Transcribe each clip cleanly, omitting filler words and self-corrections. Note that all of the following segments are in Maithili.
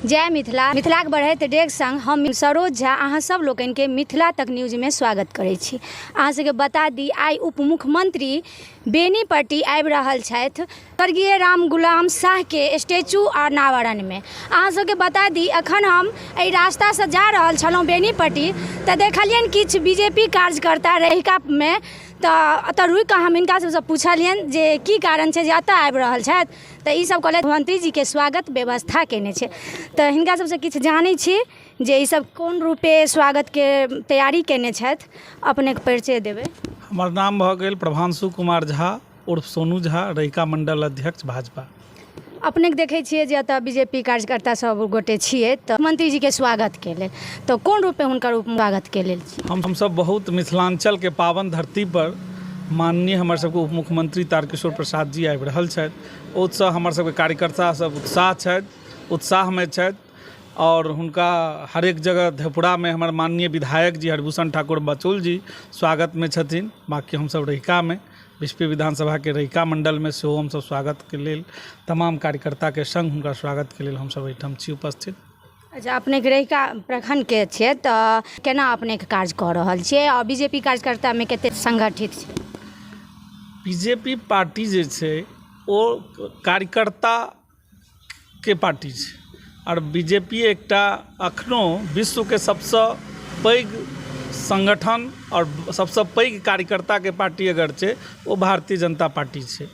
जय मिथिला। मिथिलाक बढ़ैत डेग संग हम सरोज झा अहाँ सब लोकनिके मिथिला तक न्यूजमे स्वागत करै छी। अहाँ सबके बता दी आइ उप मुख्यमंत्री बेनीपट्टी आबि रहल छथि स्वर्गीय राम गुलाम शाहके स्टैचू अनावरणमे। अहाँ सबके बता दी अखन हम एहि रास्तासँ जा रहल छलहुँ बेनीपट्टी तऽ देखलियनि किछु बी जे पी कार्यकर्ता रहिकामे, तऽ एतऽ रुकिकऽ हम हिनका सबसँ पुछलियनि जे की कारण छै जे एतऽ आबि रहल छथि, तऽ ई सब कहलथि मंत्री जीके स्वागत व्यवस्था केने छै। तऽ हिनका सबसँ किछु जानै छी जे ई सब कोन रूपे स्वागतके तैयारी केने छथि। अपनेके परिचय देबै। हमर नाम भऽ गेल प्रभांशु कुमार झा उर्फ सोनू झा, रहिका मंडल अध्यक्ष भाजपा। अपनेके देखै छियै जे एतऽ बी जे पी कार्यकर्ता सब गोटे छियै, तऽ मंत्री जीके स्वागतके लेल तऽ कोन रूपे हुनकर स्वागतके लेल छी? हमसब बहुत मिथिलाञ्चलके पावन धरतीपर माननीय हमर सबके उप मुख्यमंत्री तारकिशोर प्रसाद जी आबि रहल छथि, ओतसँ हमर सबके कार्यकर्ता सब उत्साह छथि, उत्साहमे छथि आओर हुनका हरेक जगह धपुरामे हमर माननीय विधायक जी हरिभूषण ठाकुर बचौल जी स्वागतमे छथिन। बाँकी हमसब रहिकामे बिस्फी विधानसभाके रहिका मण्डलमे सेहो हमसब स्वागतके लेल तमाम कार्यकर्ताके सङ्ग हुनका स्वागतके लेल हमसब एहिठाम छी उपस्थित। अच्छा, अपनेके रहिका प्रखण्डके छियै तऽ केना अपनेके काज कऽ रहल छियै आओर बी जे पी कार्यकर्तामे कतेक सङ्गठित छै? बी जे पी पार्टी जे छै ओ कार्यकर्ताके पार्टी छै आओर बी जे पी एकटा एखनो विश्वके सबसँ पैघ सङ्गठन आओर सबसँ पैघ कार्यकर्ताके पार्टी अगर छै ओ भारतीय जनता पार्टी छै।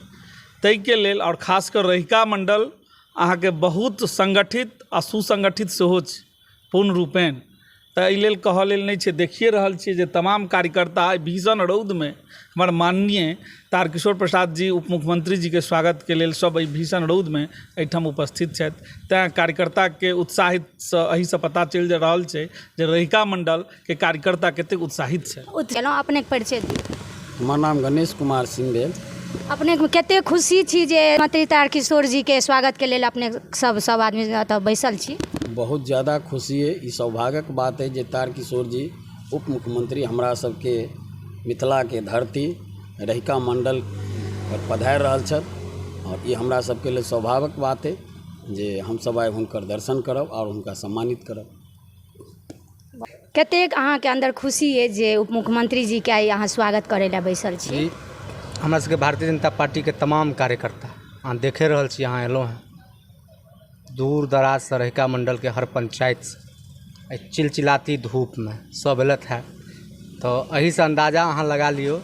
ताहिके लेल आओर खास कऽ रहिका मण्डल अहाँके बहुत सङ्गठित आओर सुसङ्गठित सेहो छै पूर्ण रूपेण, तऽ एहि लेल कहऽ लेल नहि छै। देखिए रहल छियै जे तमाम कार्यकर्ता एहि भीषण रौदमे हमर माननीय तारकिशोर प्रसाद जी उप मुख्यमंत्री जीके स्वागतके लेल सब एहि भीषण रौदमे एहिठाम उपस्थित छथि। तैँ कार्यकर्ताके उत्साहितसँ एहिसँ पता चलि रहल छै जे रहिका मण्डलके कार्यकर्ता कतेक उत्साहित छथि। अपनेके परिचय दिअ। हमर नाम गणेश कुमार सिंह भेल। अपनेके कतेक खुशी छी जे मंत्री तारकिशोर जीके स्वागतके लेल अपने सब सब आदमी एतऽ बैसल छी? बहुत ज्यादा खुशी अइ, ई सौभाग्यक बात अइ जे तारकिशोर जी उप मुख्यमंत्री हमरा सबके मिथिलाके धरती रहिका मण्डल पर पधारि रहल छथि आओर ई हमरा सबके लेल सौभाग्यक बात अइ जे हमसब आइ हुनकर दर्शन करब आओर हुनका सम्मानित करब। कतेक अहाँके अन्दर खुशी अइ जे उप मुख्यमंत्री जीके आइ अहाँ स्वागत करै लए बैसल छी? जी, हमरा सबके भारतीय जनता पार्टीके तमाम कार्यकर्ता अहाँ देखे रहल छी, अहाँ एलहुँ हँ दूर दराजसँ रहिका मण्डलके हर पञ्चायतसँ एहि चिलचिलाती धूपमे सब एलथि हँ, तऽ एहिसँ अन्दाजा अहाँ लगा लियौ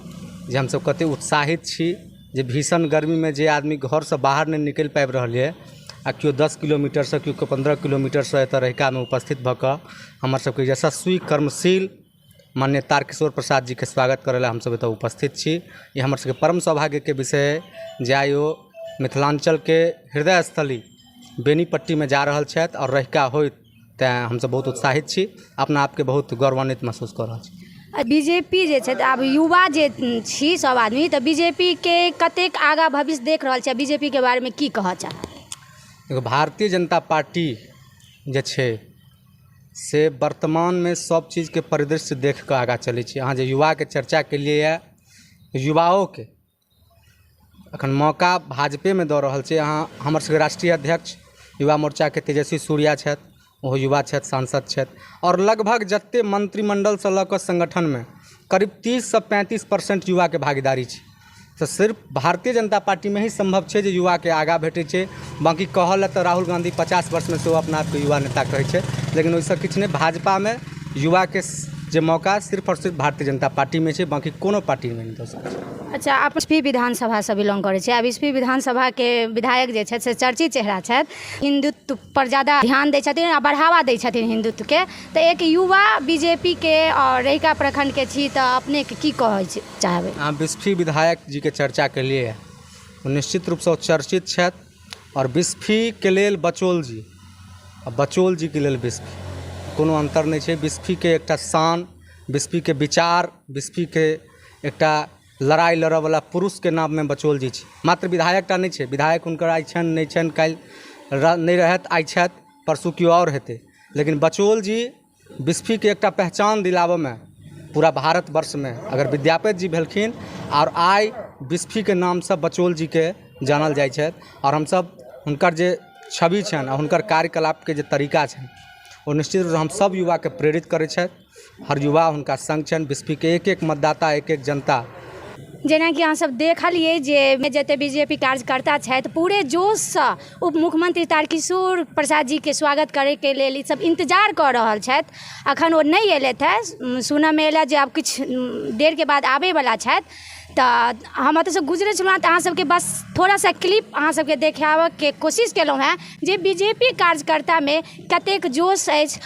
जे हमसब कतेक उत्साहित छी जे भीषण गर्मीमे जे आदमी घरसँ बाहर नहि निकलि पाबि रहल यऽ आ केओ 10 किलोमीटरसँ केओ 15 किलोमीटरसँ एतऽ रहिकामे उपस्थित भऽ कऽ हमर सबके यशस्वी कर्मशील माननीय तारकिशोर प्रसाद जीके स्वागत करै लए हमसब एतऽ उपस्थित छी। ई हमर सबके परम सौभाग्यके विषय अइ जे आइ ओ मिथिलाञ्चलके हृदय स्थली बेनीपट्टीमे जा रहल छथि आओर रहिका होइत, तैँ हमसब बहुत उत्साहित छी, अपना आपके बहुत गौरवान्वित महसूस कऽ रहल छी। बी जे पी जे छै, आब युवा जे छी सब आदमी, तऽ बी जे पी के कतेक आगाँ भविष्य देख रहल छी? बी जे पी के बारेमे की कहऽ चाहब? देखियौ, भारतीय जनता पार्टी जे छै से वर्तमानमे सब चीजके परिदृश्य देखिकऽ आगाँ चलै छै। अहाँ जे युवाके चर्चा केलियै यऽ, युवाओके एखन मौका भाजपेमे दऽ रहल छै। अहाँ हमर सबके राष्ट्रीय अध्यक्ष युवा मोर्चाके तेजस्वी सूर्या छथि, ओहो युवा छथि, सांसद छथि आओर लगभग जतेक मंत्रिमण्डलसँ लऽ कऽ सङ्गठनमे करीब 30सँ 35% युवाके भागीदारी छै। तऽ सिर्फ भारतीय जनता पार्टीमे ही सम्भव छै जे युवाके आगाँ भेटै छै। बाँकी कहऽ लए तऽ राहुल गाँधी 50 वर्षमे सेहो अपना आपके युवा नेता कहै छै, लेकिन ओहिसँ किछु नहि, भाजपामे युवाके जे मौका सिर्फ आओर सिर्फ भारतीय जनता पार्टीमे छै, बाँकी कोनो पार्टीमे नहि दऽ सकै छै। अच्छा, आप बिस्फी विधानसभासँ बिलोंग करै छियै। आ बिस्फी विधानसभाके विधायक जे छथि से चर्चित चेहरा छथि, हिन्दुत्व पर ज्यादा ध्यान दै छथिन आ बढ़ावा दै छथिन हिन्दुत्वके। तऽ एक युवा बी जे पी के आओर रहिका प्रखण्डके छी, तऽ अपनेके की कहै चाहबै? अहाँ बिस्फी विधायक जीके चर्चा केलियै, ओ निश्चित रूपसँ ओ चर्चित छथि आओर बिस्फीके लेल बचौल जी आ बचौल जीके लेल बिस्फी कोनो अन्तर नहि छै। बिस्फीके एकटा शान, बिस्फीके विचार, बिस्फीके एकटा लड़ाइ लड़ऽवला पुरुषके नाममे बचौल जी छै। मात्र विधायक टा नहि छै, विधायक हुनकर आइ छनि नहि छनि, काल्हि नहि रहथि, आइ छथि परसू केओ आओर हेतै, लेकिन बचौल जी बिस्फीके एकटा पहचान दिलाबऽमे पूरा भारतवर्षमे अगर विद्यापति जी भेलखिन आओर आइ बिस्फीके नामसँ बचौल जीके जानल जाइ छथि। आओर हमसब हुनकर जे छवि छनि आ हुनकर कार्यकलापके जे तरीका छनि ओ निश्चित रूपसँ हम सब युवाके प्रेरित करै छथि। हर युवा हुनका संग छनि। बिस्फीके एक एक मतदाता, एक एक जनता। जेनाकि अहाँ सब देखलियै जे जते बीजेपी कार्यकर्ता छथि पूरे जोशसँ उप मुख्यमंत्री तारकिशोर प्रसाद जीके स्वागत करैके लेल ई सब इंतजार कऽ रहल छथि। अखन ओ नहि एलथि हेँ, सुनऽमे एला जे आब किछु देरके बाद आबैवला छथि। तऽ हम एतऽसँ गुजरै छलहुँ तऽ अहाँ सबके बस थोड़ा सा क्लिप अहाँ सबके देखाबऽके कोशिश केलहुँ हेँ जे बीजेपी कार्यकर्तामे कतेक जोश अछि।